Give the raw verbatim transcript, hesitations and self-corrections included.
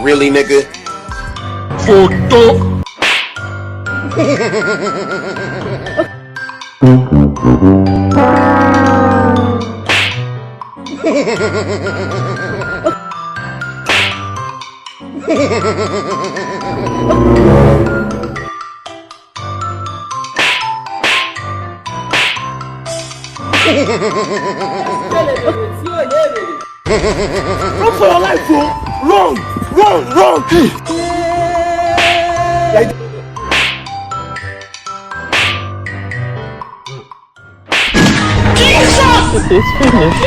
Really, nigga? Foto. Don't put your life, bro. Wrong, wrong, wrong. It's finished.